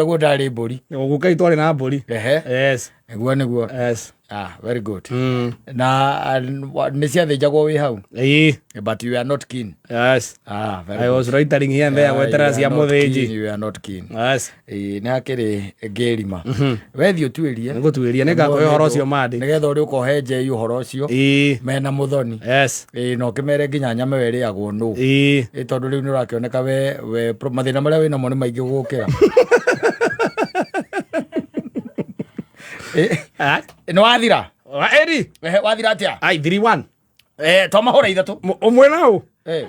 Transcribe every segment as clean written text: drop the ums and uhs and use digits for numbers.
Guo ndarĩ mbũri. Guka itũ arĩ na mbũri. Ehe. Yes. Nĩguo nĩguo. Yes. Ah, very good. Na nĩ ciathĩnjagwo wĩ hau? Ĩĩ. But you are not keen. Yes. Ah, very I good. was loitering here and there Ah, gweterera you cia are not mũthĩnji. keen, you are not keen. Yes. Ĩĩ, nĩ hakĩrĩ ngĩrima. Wethiĩ ũtuĩrie. Nĩngũtuĩria nĩngakũhe ũhoro ũcio mandĩ. Nĩgetha ũrĩ ũkohe njei ũhoro ũcio. Ĩĩ. Mena mũthoni. Yes. Ĩĩ, na ũkĩmere nginya nyama ĩyo ĩrĩagwo nũ. Ĩĩ. Ĩ tondũ rĩu nĩ ũrakĩoneka we mathĩna marĩa wĩnamo nĩ maingĩ gũkĩra. Ĩ, Ah, nĩ wathira? Eri. Ehe, wathira atĩa? Ai 3-1. Eh, to mahũra ithatũ. Ũmwe na ũ? Eh.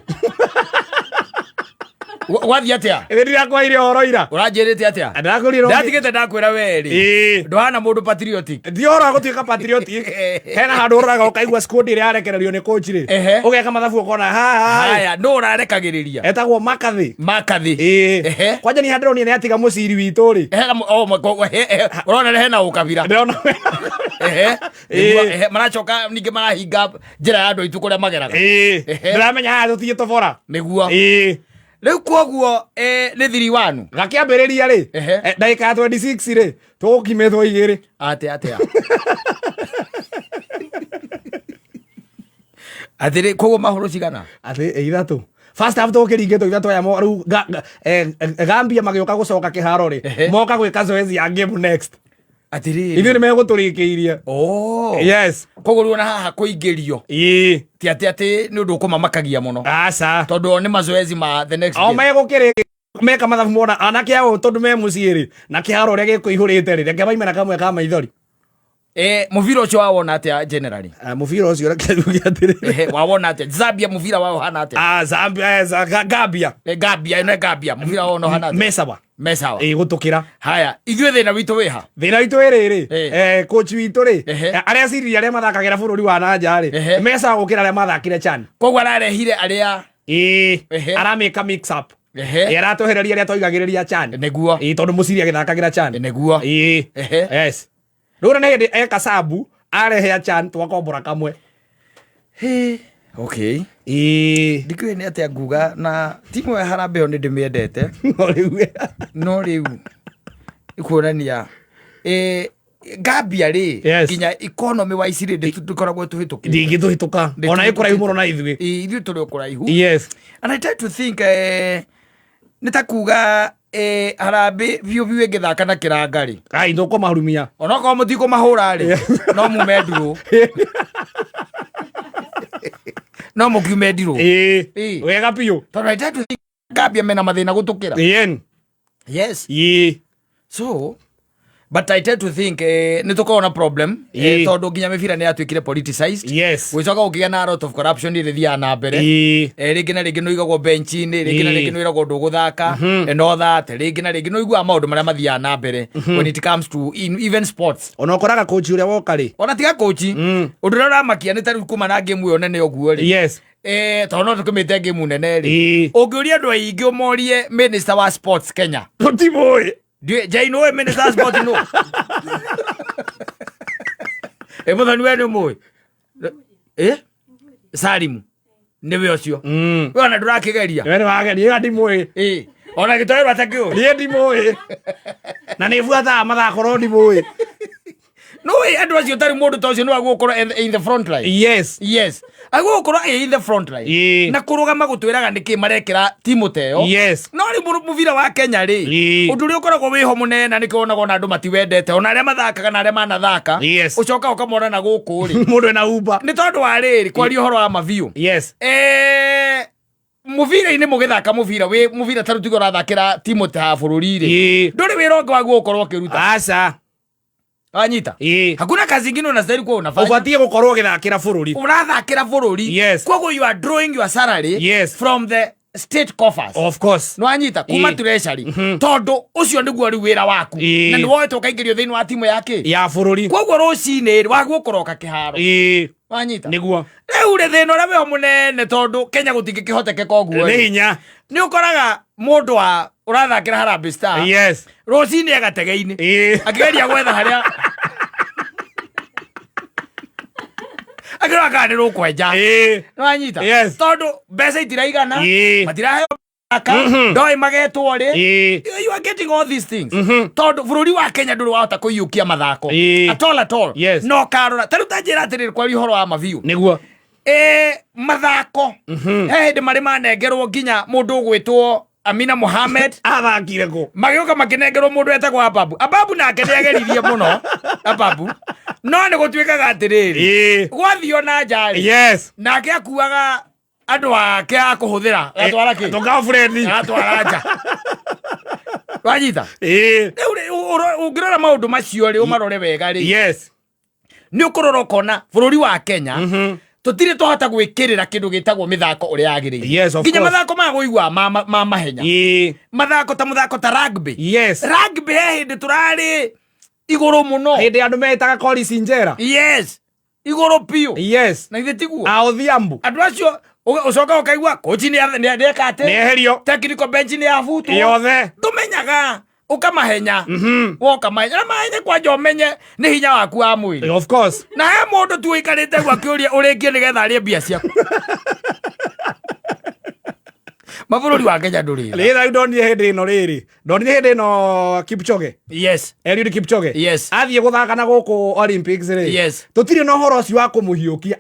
Wathiĩ atĩa? Ĩthĩ ndirakwaire ũhoro ira. Ũranjĩrĩte atĩa? Ndakũrire. Ndatigĩte ndakwĩra we rĩ. Ĩĩ. Ndũhana mũndũ patriotic. Ndi ũhoro wa gũtuĩka patriotic. Hena handũ ũroraga ũkaigua squad ĩrĩa yarekererio nĩ coach rĩ. Ehe. Ũgeka mathabu ũkona ha. Haya, nũ ũrarekagĩrĩria? Etagwo Makathi. Makathi. Ĩĩ. Ehe. Kwanja niĩ ndĩronire nĩ atiga mũciri witũ rĩ. Ehe, oh, ehe, ũrona hena ũkabira. Ndĩrona. Ehe. Ĩĩ. Nĩguo, ehe, maracoka ningĩ marahinga njĩra ya andũ aitũ kũrĩa mageraga. Ĩĩ. Ehe. Ndĩramenya haha tũtige tobora. Nĩguo. Ĩĩ. Rĩu koguo nĩ thiri wanu. Gakĩambĩrĩria rĩ. Ehe. Ndagĩka ya 26 rĩ. Tũgũkimĩtwo igĩrĩ. Atĩa atĩa. Atĩrĩ koguo mahũrũ cigana? Atĩ ithatũ. First half tũkĩringĩtwo ithatũ aya rĩu Gambia magĩũka gũcoka kĩharo rĩ. Ehe. Moka gwĩka zoezi ya game next. Atĩrĩrĩ. Ithuĩ nĩ megũtũrĩkĩirie. Oh. Yes. Koguo rĩu ona haha kũingĩrio Ĩĩ. ti atĩ atĩ nĩ ũndũ ũkũmamakagia mũno. Aca. Tondũ o nĩ mazoezi ma the next O game. megũkĩrĩ meka mathabu mona anake ao tondũ me mũciĩ rĩ na kĩharo ũrĩa gĩkũihũrĩte rĩ reke maime na kamwe ka maithori. Mũbira ũcio wawona atĩa generally? Ah, mũbira ũcio reke njuge atĩrĩrĩ. Ehe, wawona atĩa? Zambia mũbira wao ũhana atĩa? Ah, Zambia, Gambia. Gambia, ĩno Gambia, mũbira wao ũhana atĩa? Mesawa. Mesawa. Ĩĩ gũtũkĩra. Haya, ithuĩ thĩna witũ wĩha? Thĩna witũ wĩ rĩrĩ, coach witũ rĩ, Ehe. arĩa aciriri arĩa mathakagĩra bũrũri wa na nja rĩ, Ehe. mesawa gũkĩra arĩa mathakire CHAN. Koguo ararehire arĩa Ĩĩ, Ehe. aramĩka mix up. Ehe. Ĩĩ, aratwehereria arĩa twaigagĩrĩria CHAN. Nĩguo. Ĩĩ, tondũ mũciri agĩthakagĩra CHAN. Nĩguo. Ĩĩ. Ehe. Yes. Rĩu ona nĩ hĩndĩ eka sabu arehe achan twakombora kamwe. Hĩ. Okay. Ĩĩ. Ndikĩũĩ nĩ atĩa nguga na timu ya Harambee ĩyo nĩ ndĩmĩendete. No rĩu. No rĩu ikuonania Gambia rĩ Yes. nginya economy wise rĩ ndĩkoragwo tũhĩtũkĩte. Ndingĩtũhĩtũka. Ona ĩ kũraihu mũno na ithuĩ. Ĩĩ, ithuĩ tũrĩ o kũraihu. Yes. And I try to think nĩ ta kuga Harambee biũ biũ ĩngĩthaka na kĩranga rĩ. Ai ndũkũmahurumia. Onokorwo mũtikũmahũra rĩ no mume ndirũ. No mũkiume ndirũ. Ĩĩ. Ĩĩ. Wega biũ. Tondũ I try to think Gambia mena mathĩna gũtũkĩra. Ĩĩ. Yes. Ĩĩ. So but I tend to think nĩ tũkoragwo na problem Ĩĩ. tondũ nginya mĩbira nĩ yatuĩkire politicized. Yes. Gũgĩcoka gũkĩgĩa na a lot of corruption ĩrĩa ĩthiaga na mbere. Ĩĩ. Rĩngĩ na rĩngĩ nĩ ũigagwo bench-inĩ, rĩngĩ na Ĩĩ. rĩngĩ nĩ wĩragwo ndũgũthaka and all that. Rĩngĩ na rĩngĩ nĩ ũiguaga maũndũ marĩa mathiaga na mbere when it comes to even sports. Ona ũkoraga coach ũrĩa woka rĩ. Ona tiga coach, ũndũ ũrĩa ũramakia nĩ ta rĩu kuma na game ĩyo nene ũguo rĩ. Yes. Tondũ no tũkĩmĩte game nene rĩ. Ĩĩ. Ũngĩũria andũ aingĩ ũmorie minister wa sports Kenya. Tũtimũĩ. Ndiũĩ, Jai nũĩ minister wa sports nũ? Mũthoni we nĩ ũmũĩ? Salimu. Nĩwe ũcio. We ona ndũrakĩgeria. We nĩ wageria, ĩga ndimũĩ. Ona gĩtoerwo atakĩũĩ. Niĩ ndimũĩ. Na nĩ buataga mathako no ndimũĩ. Nũĩ andũ acio tarĩ mũndũ ta ũcio nĩ wagũkorwo in the front line. Yes. Yes. Agũkorwo ĩ in the front line. Ĩĩ. Na kũrũgama gũtwĩraga nĩkĩ marekĩra timu ta ĩyo. Yes. No rĩu mũbira wa Kenya rĩ, Ĩĩ. ũndũ ũrĩa ũkoragwo wĩho mũnene na nĩkĩo wonaga ona andũ matiwendete, ona arĩa mathakaga na arĩa manathaka, Yes. ũcokaga ũkamona na gũkũ rĩ. Mũndũ ena Uber. Nĩ tondũ wa rĩrĩ, kwaria ũhoro wa ma biũ. Yes. Mũbira-inĩ mũgĩthaka mũbira, wĩ mũbira ta rĩu tuge ũrathakĩra timu ta ya bũrũri rĩ. Ĩĩ. Ndũrĩ wĩra ũngĩ waguo ũkorwo ũkĩruta. Aca. Wanyita? Ĩĩ. Hakuna kazi ingine unastahili kuwa unafanya. Ũbatiĩ gũkorwo ũgĩthakĩra bũrũri. Ũrathakĩra bũrũri. Yes. Koguo you are drawing your salary Yes. from the state coffers. Of course. Nĩwanyita? Kuma Ĩĩ. treasury. Tondũ ũcio nĩguo rĩu wĩra waku. Ĩĩ. Na nĩwoetwo ũkaingĩrio thĩinĩ wa timu ya kĩ? Ya bũrũri. Koguo rũcinĩ rĩ, wagwo kũroka kĩharo. Ĩĩ. Wanyita? Nĩguo. Rĩu rĩ, thĩna ũrĩa wĩho mũnene tondũ Kenya gũtingĩkĩhotekeka ũguo Nĩ rĩ. hinya. Nĩ ũkoraga mũndũ wa ũrathakĩra Harambee Star. Yes. Rũcinĩ agatege-inĩ. Ĩĩ. Akĩgeria gwetha harĩa akĩrora kana nĩ rũkwenja. Ĩĩ. Nĩwanyita? Yes. Tondũ mbeca itiraigana. Ĩĩ. Matiraheo Ndoĩ magetwo rĩ. You are getting all these things tondũ bũrũri wa Kenya ndũrĩ wahota kũiyũkia mathako at all, at all. No karora ta rĩu ta njĩra atĩrĩrĩ, kwaria ũhoro wa mabiũ, Nĩguo. Mathako he hĩndĩ marĩ manengerwo nginya mũndũ ũgwĩtwo Amina Mohamed. Athakire kũ? Magĩũka makĩnengerwo mũndũ wetagwo Ababu. Ababu nake nĩ ageririe mũno Ababu, no nĩ gũtuĩkaga atĩrĩrĩ, gwathio na nja rĩ, nake akuaga andũ ake a kũhũthĩra gatwara kĩ? Tũkabũrendi. Gatwara nja, wanyita? Rĩu rĩ, ũngĩrora maũndũ macio rĩ, ũmarore wega rĩ, nĩ ũkũrora ũkona bũrũri wa Kenya tũtirĩ twahota gwĩkĩrĩra kĩndũ gĩtagwo mĩthako ũrĩa yagĩrĩire. Yes, of Nginya course. mathako maya gũigua ma mahenya, mathako ta mũthako ta rugby. Rugby he hĩndĩ tũrarĩ igũrũ mũno. Hĩndĩ andũ metaga Collins Injera. Yes, igũrũ biũ. Na ithe tiguo? A Odhiambo. Andũ acio ũcoka ũkaigua kochi nĩ eka atĩ Nĩeherio. Technical bench nĩ yabutwo. Yothe. Ndũmenyaga ũkamahenya, woka mahenya na mahenya kwanja ũmenye nĩ hinya waku wa mwĩrĩ. Of course. Na he mũndũ tu ũikarĩte guo akĩũria ũrĩkie nĩgetha arĩe mbia ciaku. Mabũrũri wa Kenya ndũrĩ tha. Rĩrĩ ndonire hĩndĩ ĩno, rĩrĩ ndonire hĩndĩ ĩno Kipchoge, Eliud Kipchoge, athiĩ gũthaka na gũkũ Olympics rĩ, tũtirĩ na ũhoro ũcio wa kũmũhiũkia.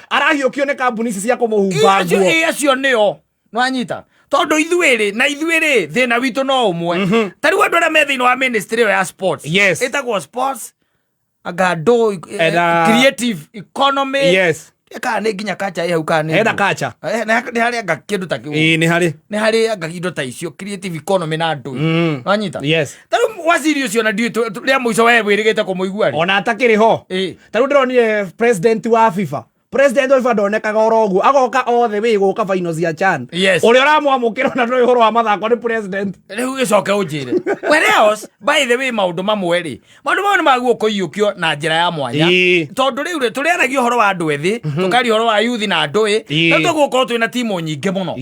Arahiũkio nĩ kambuni ici cia kũmũhumba Acio nguo. Ĩ, acio nĩo nwanyita, tondũ ithuĩ rĩ, na ithuĩ rĩ, thĩna witũ no ũmwe. Ta rĩu andũ arĩa me thĩinĩ wa ministry ĩyo ya sports, ĩtagwo sports anga andũ creative economy, kana nĩ nginya kacha ĩ hau, kana nĩ Hena ndũ? kacha. Nĩ harĩ anga kĩndũ ta kĩu. Ĩĩ, nĩ harĩ. Nĩ harĩ anga indo ta icio, creative economy na andũ. Nwanyita? Ta rĩu waziri ũcio na ndiũĩ rĩa mũico we wĩrĩgĩte kũmũigua rĩ? Ona atakĩrĩ ho. Ta rĩu ndĩronire president wa FIFA, president wa FIFA ndonekaga oro ũguo agoka othe wĩ gũka final cia CHAN. Ũrĩa ũramwamũkĩra ona ndũĩ ũhoro wa mathako nĩ president. Rĩu gĩcoke ũnjĩre, whereas by the way, maũndũ mamwe rĩ, maũndũ mamwe nĩ magwo kũiyũkio na njĩra ya mwanya. Tondũ rĩu rĩ, tũrĩaragia ũhoro wa andũ ethĩ, tũkaria ũhoro wa youth na andũ ĩ, na tũgũkorwo twĩna timu nyingĩ mũno.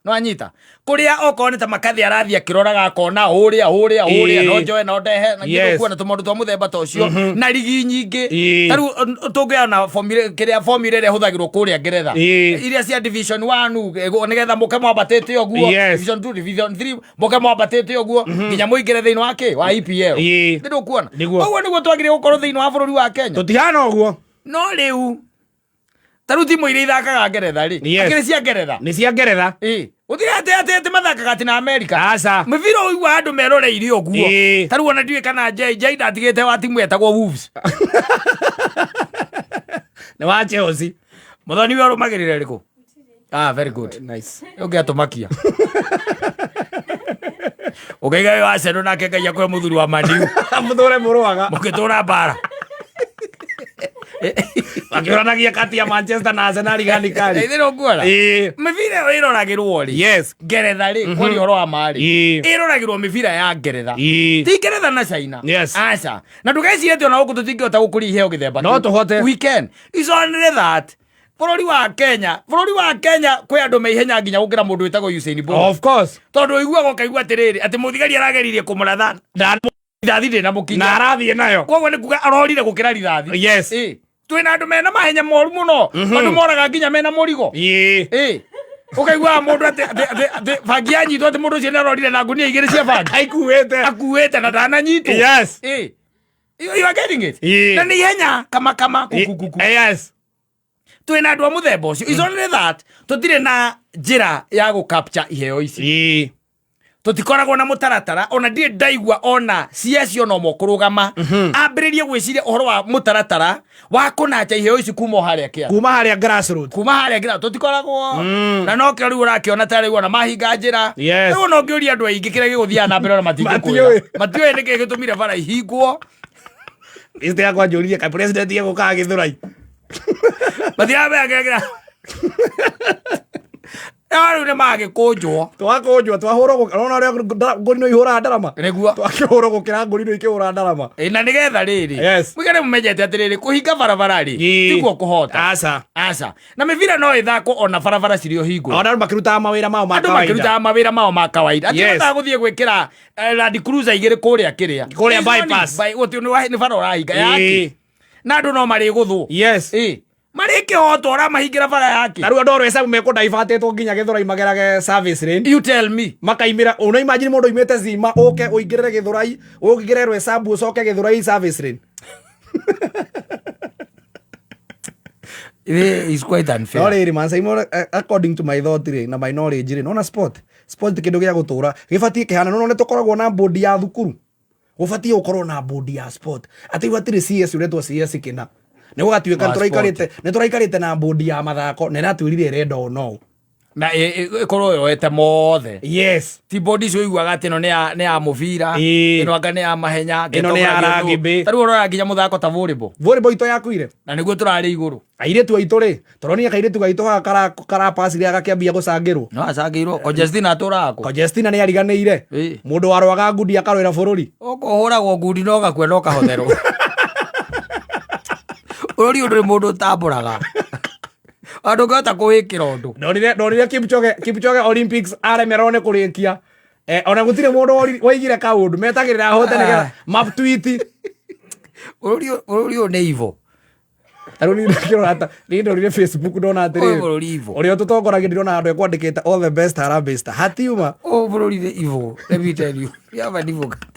Nĩwanyita, kũrĩa okorwo nĩ ta makathi arathiĩ akĩroraga akona ũrĩa ũrĩa ũrĩa, no njoe no ndehe na kuona tũmaũndũ twa mũthemba ta ũcio na rigi nyingĩ. Ta rĩu tũngĩoya na formula, kĩrĩa formula ĩrĩa ĩhũthagĩrwo kũrĩa Ngeretha, iria cia division 1, nĩgetha mũke mwambatĩte ũguo, division 2, division 3, mũke mwambatĩte ũguo nginya mũingĩre thĩinĩ wa kĩ wa EPL. Nĩ ndũkuona? Nĩguo. Ũguo nĩguo twagĩrĩire gũkorwo thĩinĩ wa bũrũri wa Kenya. Tũtihana ũguo. No rĩu ta rĩu timu iria ithakaga Ngeretha rĩ, akĩrĩ cia Ngeretha. Nĩ cia Ngeretha. Ĩ, gũtirĩ atĩ mathakaga atĩ na Amerika. Aca. Mĩbira ũigua andũ meroreire ũguo. Ta rĩu ona ndiũĩ kana Jay Jay ndatigĩte wa timu etagwo Wolves. Nĩ wa Chelsea. Mũthoni we ũrũmagĩrĩra ĩrĩkũ? Ah, very good. Nice. Ũngĩatũmakia ũkaiga wĩ wa Arsenal, nake Ngai akũhe mũthuri wa Man U. Mũthũre mũrũaga. Mũgĩtũra mbara. Makĩũranagia kati ya Manchester na Arsenal gani kali. Ithĩ ũkuona mĩbira ĩyo ĩroragĩrwo rĩ, Ngeretha rĩ, kwaria ũhoro wa ma rĩ, ĩroragĩrwo mĩbira ya Ngeretha, ti Ngeretha na China. Aca, na ndũgecirie atĩ ona gũkũ tũtingĩhota gũkũria iheo gĩthemba No kĩu. Tũhote. We can. It's only that bũrũri wa Kenya kwĩ andũ me ihenya nginya gũkĩra mũndũ wĩtagwo Usain Bolt. Of course. Tondũ ũiguaga ũkaigua atĩrĩrĩ, atĩ mũthigari arageririe kũmũratha rithathi ndĩ na Na mũkinya. Arathiĩ nayo. Koguo nĩ kuga arorire gũkĩra rithathi. Twĩna andũ mena mahenya moru mũno, andũ moraga nginya mena mũrigo. Ũkaiguaga mũndũ atĩ bangi yanyitwo, atĩ mũndũ ũcio nĩ arorire na ngunia igĩrĩ cia bangi. Aikuĩte. Akuĩte na ndananyitwo. You are getting it? Na nĩ ihenya kama kama kuku kuku. Twĩna andũ a mũthemba ũcio. It's only that tũtirĩ na njĩra ya gũ capture iheo ici. Tũtikoragwo na mũtaratara. Ona ndirĩ ndaigua ona CS ona ũmwe kũrũgama ambĩrĩrie gwĩciria ũhoro wa mũtaratara wa kũnanja iheo ici kuma o harĩa kĩa Kuma harĩa grassroots. Kuma harĩa ngira tũtikoragwo na nokĩo rĩu ũrakĩona ta rĩu ona mahinga njĩra. Rĩu ona ũngĩũria andũ aingĩ kĩrĩa gĩgũthiaga na mbere, ona matingĩkwĩra. Matiũĩ. Matiũĩ nĩkĩ gĩtũmire bara ihingwo. List yakwa njũririe ka president egũkaga Gĩthũrai. Matiramenya kĩrĩa kĩra no rĩu nĩ magĩkũnjwo. Twakũnjwo twahũrwo ũrona ũrĩa ngũrinũ ihũraga ndarama. Nĩguo. Twakĩhũrwo gũkĩra ngũrinũ ikĩhũra ndarama. Ĩ, na nĩgetha rĩrĩ, mũikare mũmenyete atĩrĩrĩ, kũhinga barabara rĩ, tiguo kũhota. Aca. Aca, na mĩbira no ĩthakwo ona barabara cirĩ o hingũre. Ona andũ makĩrutaga mawĩra mao ma Andũ kawaida. makĩrutaga mawĩra mao ma kawaida, atĩ gũthiĩ gwĩkĩra Land Cruiser igĩrĩ kũrĩa kĩrĩa Kũrĩa There's no need bypass. Gũtirĩ, nĩ bara ũrahinga yaki na andũ no marĩgũthwo. Ĩ. Marĩ kĩhoto ũramahingĩra bara yake. Ta rĩu andũ a Roysambu mekũndaibatĩtwo nginya Gĩthũrai magerage service lane. You tell me. Makaimĩra, una imagine mũndũ oimĩte Zima ũke ũingĩrĩre Gĩthũrai, ũingĩre Roysambu ũcoke Gĩthũrai service lane. It is quite unfair. No rĩrĩ man, Simon, according to my thought rĩ, na my knowledge rĩ, nona sport, sport kĩndũ gĩa gũtũra, gĩbatiĩ kĩhana, nona nĩ tũkoragwo na board ya thukuru. Gũbatiĩ gũkorwo na board ya sport. Atĩ gũtirĩ CS ũretwo CS kĩna. Nĩ gũgatuĩka Wa nĩ tũraikarĩte na board ya mathako na ĩratwĩrire ĩrenda ũũ na ũũ. Na ĩkorwo yoete mothe. Yes. Ti board icio ũiguaga atĩ ĩno nĩ ya mũbira, ĩno anga nĩ ya mahenya, Ĩno nĩ ya ĩtongoragia nũ. rugby. Ta rĩu ũrora nginya mũthako ta volleyball. Volleyball itũ yakuire. Na nĩguo tũrarĩ igũrũ. Airĩtu aitũ rĩ, tũronire kairĩtu gaitũ haha karapacire gakĩambia gũcangĩrwo. No acangĩirwo. Conjestina atũraga kũ? Conjestina nĩ ariganĩire. Mũndũ warũaga ngundi akarũĩra bũrũri. Ũkũ ũhũragwo ngundi no gakua no kahotherwo. Bũrũri ũyũ ndũrĩ mũndũ ũtambũraga. Andũ ũngĩhota kũwĩkĩra ũndũ. Ndonire Kipchoge Olympics aremererwo nĩ kũrĩkia. Ona gũtirĩ mũndũ waigire kaũndũ, metagĩrĩra ahote nĩgetha matwiti. Bũrũri ũyũ nĩ evil. Ta rĩu niĩ ndakĩrora ta niĩ ndorire Facebook ndona atĩrĩrĩ, Ũyũ bũrũri evil. Ũrĩa ũtũtongoragia ndĩrona handũ ekwandĩkĩte all the best Harambee Star. Hatiuma. Ũyũ bũrũri nĩ evil. Let me tell you. We have an evil country.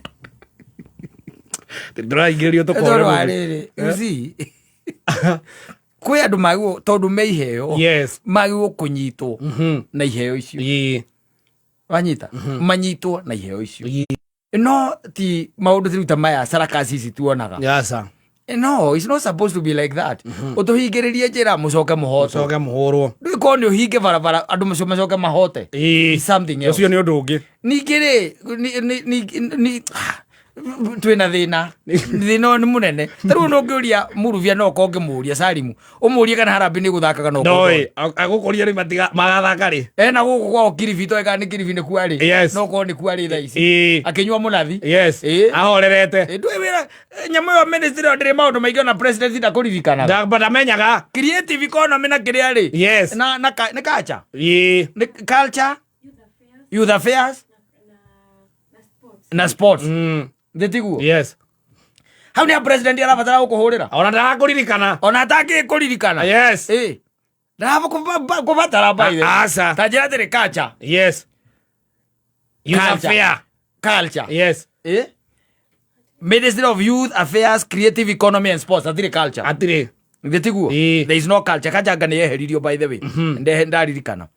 Ndĩraingĩrĩrio tũkore Tondũ wa mũndũ. rĩrĩ, you see, kwĩ andũ magĩrĩirwo tondũ me iheo Yes. magĩrĩirwo kũnyitwo na iheo icio. Wanyita? Manyitwo na iheo icio. No ti maũndũ rĩu ta maya sarakasi ici tuonaga. Yasa. No, it's not supposed to be like that. Ũtũhingĩrĩrie njĩra mũcoke mũhotwo. Mũcoke mũhũrwo. Ndũĩ korwo nĩ ũhinge barabara andũ macio macoke mahote. It's something else. Ũcio nĩ ũndũ ũngĩ. Ningĩ rĩ, twĩna thĩna. Thĩna ũyũ nĩ mũnene. Ta rĩu no ũngĩũria Mũrubia no ũkorwo ũngĩmũũria Salimu. Ũmũrie kana Harambee nĩ gũthakaga no ũkorwo Ndoĩ, agũkũria rĩ matiga magathaka rĩ. Ena gũkũ kwao Kilifi toĩ kana nĩ Kilifi nĩ kuarĩ. Yes. No ũkorwo nĩ kuarĩ thaa ici. Akĩnyua mũnathi. Yes. Ahorerete. Ndũĩ wĩra nyamũ ĩyo ministry ĩyo ndĩrĩ maũndũ maingĩ ona president ndakũririkanaga. Ndamenyaga. Creative economy na kĩrĩa rĩ. Yes. Na nĩ culture. Nĩ culture. Youth affairs. Na sports. Nĩ tiguo? Yes. Hau nĩ president arabatara gũkũhũrĩra. Ona ndarakũririkana. Ona atangĩkũririkana. Yes. Ndakũbatara by the way. Aca. Ta njĩra atĩrĩ culture. Yes. Youth Culture. affair. Culture. Yes. Ministry of Youth Affairs, Creative Economy and Sports. Hatirĩ culture. Hatirĩ. Githĩ tiguo? There is no culture. Culture anga nĩ yeheririo by the way. Ndehe ndaririkana.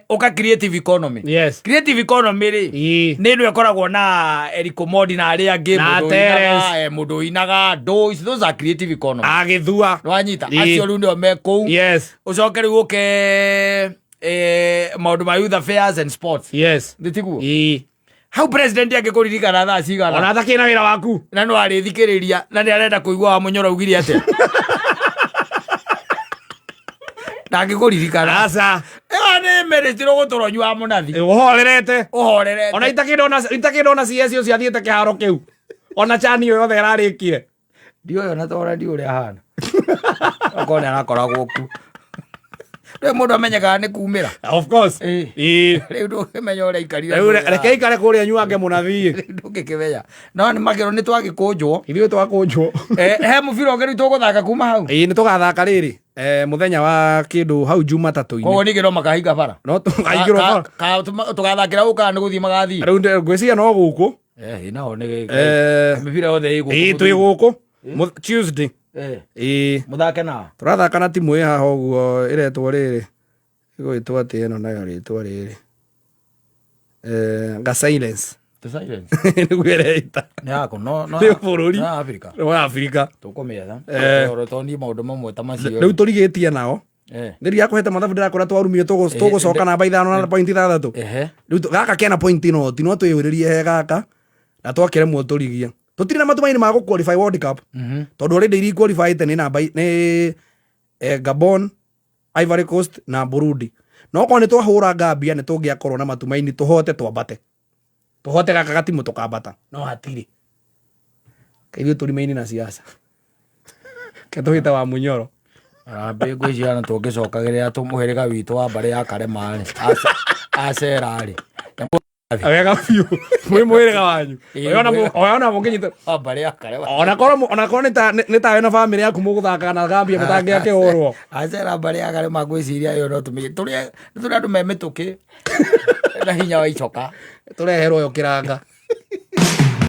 Ũka creative economy. Yes. Creative economy rĩ, nĩ ĩno ĩkoragwo na Eric Omondi na arĩa angĩ, Na mũndũ ũinaga, Terence. mũndũ ũinaga, those, those are creative economy. Agĩthua. Nĩwanyita? Acio rĩu nĩo me kũu. Yes. Ũcoke rĩu ũke maũndũ ma youth affairs and sports. Yes. Nĩ tiguo? Hau president angĩkũririkana thaa cigana? Ona atakĩrĩ na wĩra waku. Na no arĩthikĩrĩria na nĩ arenda kũigua wa Mũnyoro augire atĩa. Ndangĩkũririkana. Aca. Ĩyo nĩ ministry ũgũtũra ũnyuaga mũnathi. Ũhorerete. Ũhorerete. Ona itakĩndona CS ũcio athiĩte kĩharo kĩu. Ona chani ĩyo yothe ĩrarĩkire. Ndiũĩ ona tondũ ndiũĩ ũrĩa ahana. Okorwo nĩ arakoragwo kuo. Rĩu mũndũ amenyekaga nĩ kumĩra. Of course. Rĩu ndũngĩmenya ũrĩa aikarire. Rĩu reke aikare kũrĩa nyuange mũnathi. Rĩu ndũngĩkĩmenya. No nĩ makĩrwo nĩ twagĩkũnjwo. Ithuĩ twakũnjwo. He mũbira ũngĩ rĩu tũgũthaka kuma hau. Ĩĩ nĩ tũgathaka rĩrĩ. Mũthenya wa kĩndũ hau Jumatatũ-inĩ. Koguo ningĩ no makahinga bara. No tũkaingĩrwo bara. Tũgathakĩra gũkũ kana nĩ gũthiĩ magathiĩ? Rĩu ngwĩciria no gũkũ. Nao nĩ mĩbira yothe ĩ gũkũ. Ĩĩ, twĩ gũkũ. Tuesday. Ĩĩ. Mũthake na? Tũrathaka na timu ĩ haha ũguo ĩretwo rĩrĩ. Ĩgwĩtwo atĩa ĩno nayo rĩtwa rĩrĩ? Nga Silence. The Silence. Nĩguo ĩreita. Nĩ yaku, no, no. Nĩ bũrũri. Nĩ ya Afrika. Nĩ wa Afrika. Tũkũmĩetha. Tondũ tondũ niĩ maũndũ mamwe ta macio. Rĩu tũrigĩtie nao. Nĩ ndirakũhete mathabu ndĩrakũra twarumire tũgũcoka namba 5 na point 6. Rĩu gaka kena point noti no twĩyũrĩrie he gaka na twakĩremwo tũrigie. Tũtirĩ na matumaini ma gũ qualify World Cup. Tondũ already iria qualify nĩ namba nĩ Gabon, Ivory Coast na Burundi. No korwo nĩ twahũra Gambia nĩ tũngĩakorwo na matumaini tũhote twambate. Tũhote gaka gatimũ tũkambata. No hatirĩ. Kaithuĩ tũrimaine na siasa. Ke tũhĩte wa Munyoro. Harambee ngwĩciria na tũngĩcokagĩrĩra mũhĩrĩga witũ wa mbarĩ ya Karema rĩ, acera rĩ. Wega biũ mwĩ mwĩrĩga wanyu. Oya ona mũngĩnyita. O mbarĩ ya kare. Ona korwo ona korwo nĩ ta nĩ tawe na bamĩrĩ yaku mũgũthakaga na Gambia mũtangĩakĩhũrwo. Acera mbarĩ ya kare mangwĩciria ĩyo no tũmĩ tũrĩ tũrĩ andũ me mĩtũkĩ na hinya wa icoka. Tũreherwo yo kĩranga.